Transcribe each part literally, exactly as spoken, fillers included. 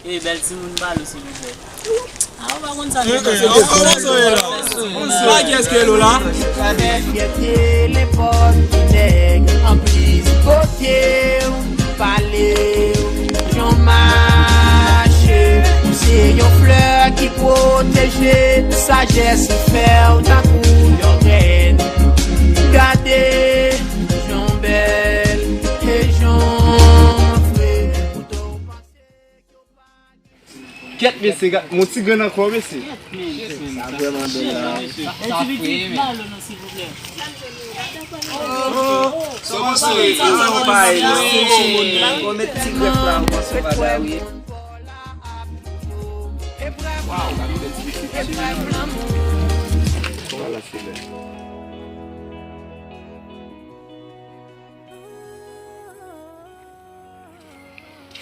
Wi, bèl timoun, balo, silvouplè. Ah, ou pa konn sa, eh, eh, ou pa konn sa, eh, la. Pa kiyès ki lo la? Fyète, lenpòt ki nèg, anplis kote w pale w, jan w mache, ou se yon flè ki pwoteje, sajès ki fè w tankou yon rèn. Gade jan w bèl e jan w fre. Kèt, mesye, gad, mon ti grenn ankò, mesye. Sa vrèman bèl la. Sa fre, men. Sa monchè, sa pa ye, non. Bon, met ti grèf la, ou panse w pa da, wi. Waw, gade bèl ti pitit. Wala, se bèl.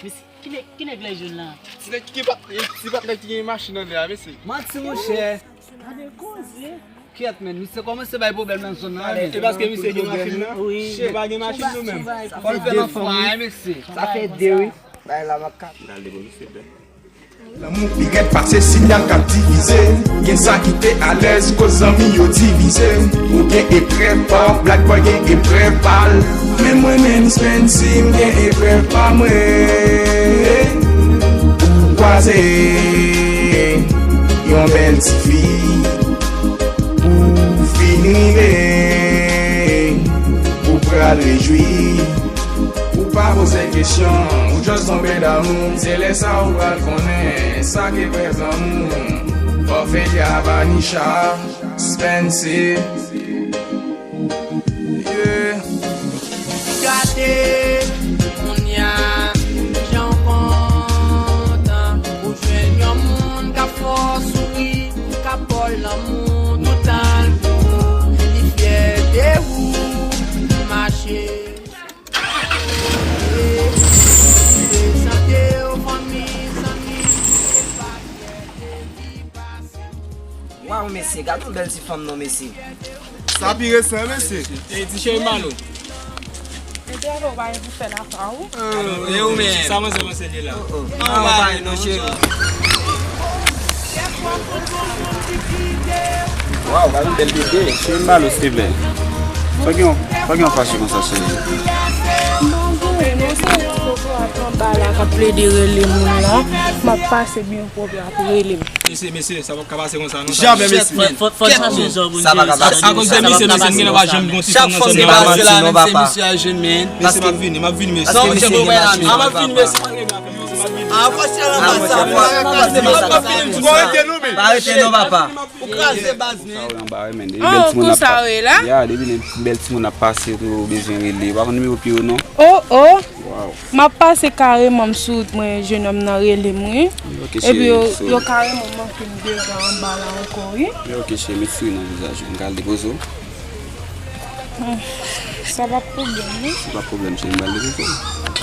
Mesye, ki nèg, ki nèg lè jòn lan? Ti nèg ki pa, ti patnè ki gen machin anlè a, mesye. Manti, monchè. Gade koze. Kèt, men, misye kòmanse bay pwoblèm nan zòn nan, men. E paske misye gen machin nan? Wi. Nou pa gen machin nou menm. Fò l fè nan fwa, mesye. Sa fè de, wi. Bay la makak. Gade pou misye bèl. Lanmou pi rèd pase sinyal k ap divize. Gen sa ki te alèz koz zanmi yo divize. Ou gen eprèv pa w, Black Boy gen eprèv pa l. Men mwen menm Spency m gen eprèv pa mwen. Ou kwaze yon bèl tifi, ou fin rive, ou pral rejwi. Ou pa poze kesyon, ou just tonbe damou. Se lè sa ou pral konnen sa ki vrè zanmou. Ophelia, Vanisha, Spency. Yeah. Gade, kounye a, jan w kontan, ou jwenn yon moun k ap fè w souri, k ap ba w lanmou toutan, li fyè de ou, mache. Waw, mesye, gad yon bèl ti fanm non, mesye. Sa pi resan, mesye. E ti cheri Malo. E travay ou pa gen pou fè la pa ou. E ou menm? Sa manzè panse de la? Oh, oh. An ba non, cheri. Waw, gade yon bèl bebe. Cheri Malo, silvouplè. Pa gen yon, pa gen yon fache konsa, cheri. M pa gen, non, se yon ti kokorat anba la k ap plede rele moun la. M ap pase byen pwòp, y ap rele m. Mesye, mesye, sa p ap ka pase konsa, non. Jamè, mesye. Fò, fò n chanje jan pou n jere sa. Akoz de misye, mesye, m genlè pa janm gon ti fanm nan zòn nan. Se pa misye la menm, se misye a jwenn, men. Mesye, m ap vini, m ap vini, mesye. Non, jan pou bay la, men. M ap vini, mesye, pa gen afè, mesye, m ap vini. A, fò chèl anba sa, fò pa kraze baz la. Pa rete non, men. Pa rete non, papa. Ou kraze baz, men. Sa w anba, men. Depi bèl timoun ap pa-, ya, depi bèl timoun ap pase, ou bezwen rele. Pa konn nimewo pye w, non. Oh, oh. Waw. M ap pase kareman, m sou wout mwen, jennonm nan rele m, wi. Ok, cheri. Epi yo, yo kareman manke m devan anba la ankò, wi. Ok, cheri, met souri nan vizaj ou. M ka al depoze w? Hmm, sa pa pwoblèm, wi. Se pa pwoblèm, cheri, m pral depoze w.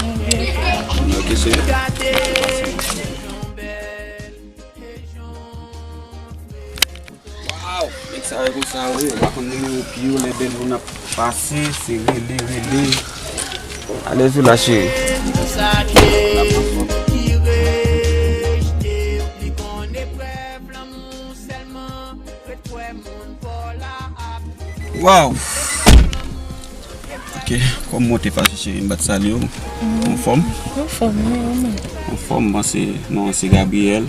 Hmm, byen. Ok, cheri. Waw, nèg sa yo konsa, wi. Ou pa konn nimewo pye yo, lè bèl moun ap pase, se rele, rele. Alèz ou la, cheri. Waw. Ok, kòman w te fache, cheri? M pa t salye w. Anfòm? Anfòm, wi, ou menm? Anfòm, m panse non an se Gabriel.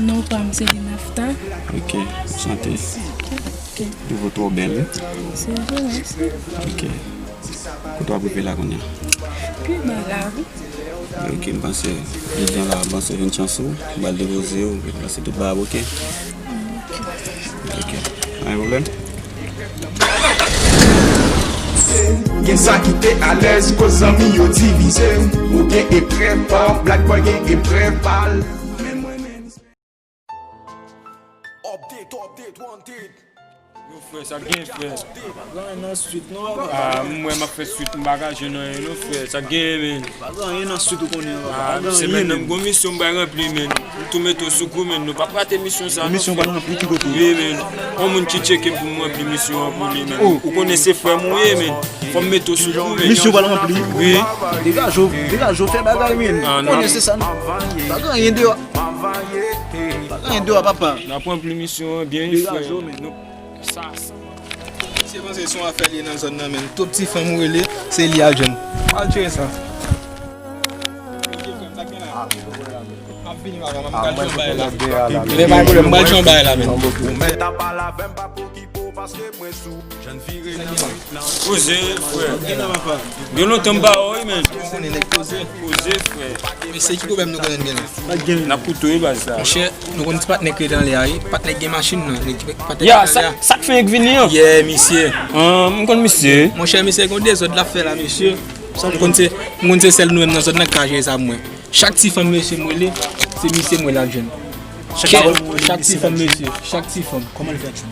Non pa m se Linafta. Ok, chante. Ok. Ou twò bèl, wi. Se vre, mèsi. Ok. Kote w ap rive la kounye a? Pi ba la, wi. Ok, m panse, jodi a la, m panse vin chans ou, m pral depoze w, m panse tout bagay ap ok. Ok. Pa gen pwoblèm. Gen sa ki te alèz, koz zanmi yo divize. Ou gen eprèv pa w, Black Boy gen eprèv pa l. Men mwen menm. Update, update, wanted. Yon Frè, sa gen, frè. Pa gen anyen nan swit non, papa. Ah, m wè m ap fè swit, m pa ka jwenn anyen non, frè. Sa gen, men. Pa gen anyen nan swit ou konnen an, papa. Ah, pa gen anyen, men. Gon misyon m bay ranpli, men. M tou mete w sou kou, men. Nou p ap rate misyon sa non, frè. Misyon pral ranpli ki kote? Wi, men. Yon moun ki tcheke m pou m ranpli misyon an pou li, men. Ou konnen se frè m ou ye, men. Fò m mete w sou kou, men. Misyon pral ranpli? Wi. Degaje w, degaje w, fè bagay, men. Ah, non. Konnen se sa, non. Pa gen anyen deyò. Pa gen anyen deyò, papa. N ap ranpli misyon an byen, wi, frè. Degaje w, men. Sa, sa. Se panse se yon afè li ye nan zòn nan, men. Tout ti fanm ou rele, se li a jwenn. Al tcheke sa. Men pa gen pwoblèm, m pral tcheke yon bagay la, men. Ou mèt ap pale avè m, pa pwokipe w, paske mwen sou. Koze, frè. Gen lontan m pa wè w, wi, men. Koze, frè. Mesye, ki pwoblèm nou genyen la? N ap koute w, wi, baz, sa. Monchè, nou konn ti patnè k rete anlè a, wi. Patnè k gen machin nan. Patnè k rete anlè a. Ya, sa, sa k fè k vini an? Yeah, misye. Ah, m konn misye. Monchè, misye gon dezòd l ap fè la, mesye. M konn se, m konn se sèl nou menm nan zòn nan k ka jere sa pou mwen. Chak ti fanm mesye m rele, se misye m rele ak jwenn. Chak, chak ti fanm mesye, chak ti fanm. Kòman l fè ak sa?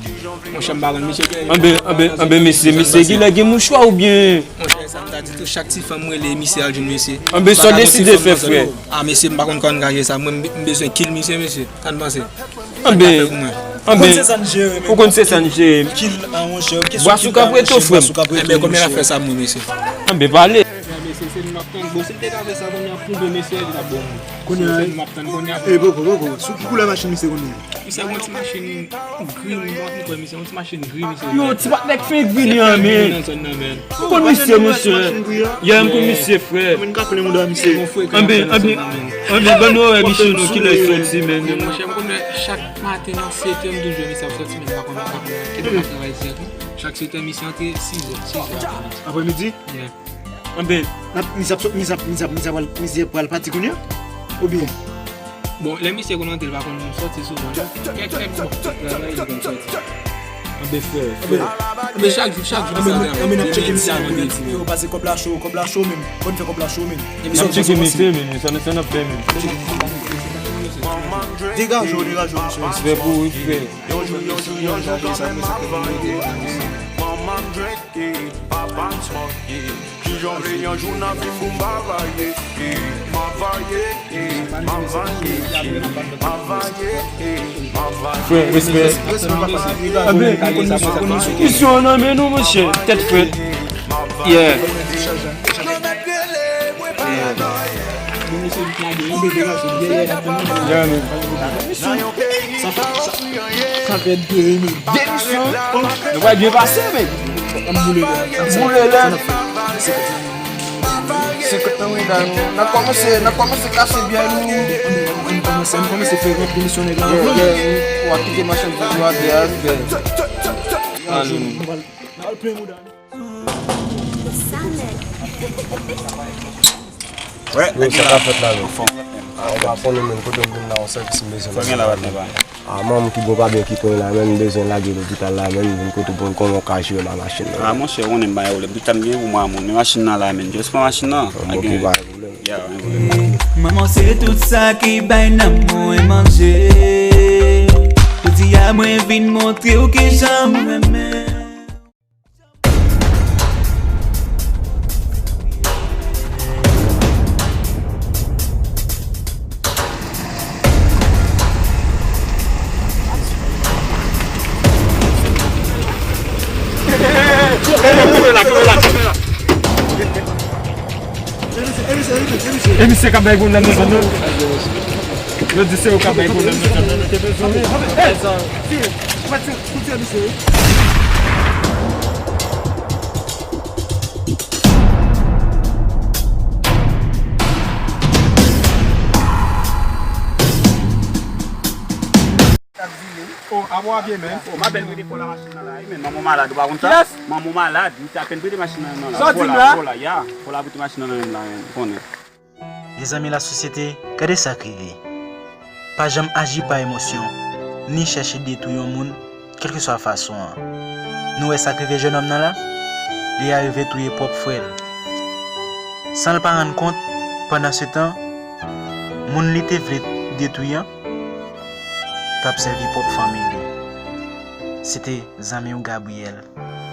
Monchè, m pa konn, misye gen. Anben, anben, anben, mesye, mesye, genlè gen mouchwa oubyen? Monchè, sa m ta di tou, chak ti fanm m rele, misye al jwenn mesye. Anben, sa w deside fè, frè? Ah, mesye, m pa konn kòman n ka jere sa. Mwen, m, m bezwen kill misye, mesye. Sa n panse? Anben, anben, ou konn se sa n jere. Bwa sou kap rete, frè m. Enben, konbyen l ap fè sa pou mwen, mesye? Anben, pale. Mesye, se nou m ap tann. Bon, si l te ka fè sa kounye a pou de mesye, li t ap bon. Kounye a, se nou m ap tann kounye a. E, poko, poko. Sou ki koulè machin misye kounye a? Misye gon ti machin gri, m pa konn kwè misye, yon ti machin gri, misye. Yo, ti patnè k fenk vini an, men. Nan zòn nan, men. M konn misye, mesye. Ya, m konn misye, frè. Mwen ka plen mouda misye. Anben, anben, anben, ban nou wè misye, non, kilè l soti, men. Monchè, m konn wè chak maten nan sèt è, m toujou wè misye ap soti, men m pa konn, m pa konn ki lè l ap travay dirèk. Chak sèt è, misye antre sis è, sis è aprèmidi. Aprèmidi? Yeah. Anben, n ap, misye ap sot, misye ap, misye ap, misye ap pral, misye pral pati kounye a? Oubyen? Bon, lè misye konn antre, l pa konn soti souvan, non. Kèk, kèk bon, travay, li konn soti. Anben, frè, frè. Anben, chak jou, chak jou, misye antre. Anben, n ap tcheke misye, anben, n ap tcheke yo, pase kòb la cho, kòb la cho, men. Konn fè kòb la cho, men. N ap tcheke misye, men, sa, sa n ap fè, men. Degaje w, degaje w, mesye. Respè pou ou, frè. Yon jou, yon jou, yon jou, yon jou, sa, misye te vin. Manman m drink. Papa m smoke, kijan w vle yon jou nan vi m pou m pa vaye, m ap vaye, m ap vaye, m ap vaye, m ap vaye. Frè, respè. Anben, misyon an nan men nou, monchè. Tèt frèt. Yeah. Yeah, man. Sa fè de, men. De misyon. Nou pral byen pase, men. Ann boule lè. Ann boule lè. Senkant nan, wi, la, nou. N ap kòmanse, n ap kòmanse kase byen, nou. Ann kòmanse, ann kòmanse fè ranpli misyon nèg la. Yeah, yeah, wi. W ap kite machandiz yo atè a, frè. Alò. N al plen mouda. Sa nèg. Yo, sa ka fèt la, men? Anfòm. Ah, ou pa konnen, men, kote m vin la, yon sèvis m bezwen la. Sa gen la, patnè pa? Ah, manman m ki bon pa byen ki pran la, men, m bezwen lage lopital la, men, m vin kote w pou m konnen w ka jere ma machin nan. Ah, monchè, ou konnen m pa gen pwoblèm. Tout sa m gen pou mwa moun. Men machin nan la, men. Just pran machin nan. Ah, ok, pa gen pwoblèm. Ya, pa gen pwoblèm. Manman w se tout sa ki bay nanm mwen manje. Jodi a mwen vin montre w kijan m renmen. E misye k ap bay pwoblèm nan zòn nan. Yo di se yo k ap bay pwoblèm nan zòn nan. Nou te bezwen. Oh, apa w ap ye, men? Oh, m apèn rete fò la machin nan la, wi, men manman w malad, ou pa konn sa? Yes. Manman w malad, misye apèn prete machin nan, nan la. Sa w di m la? Fò la, ya. Fò la prete machin nan nan men m la, men, ou konnen. Mezanmi lasosyete, gade sa k rive. Pa janm aji pa emosyon, ni chèche detwi yon moun, kèlkeswa fason an. Nou wè sa k rive jènòm nan la? Li arive touye pwòp frè l. San l pa rann kont, pandansetan, moun li te vle detwi an t ap sèvi pwòp fanmi li. Se te zanmi w Gabriel.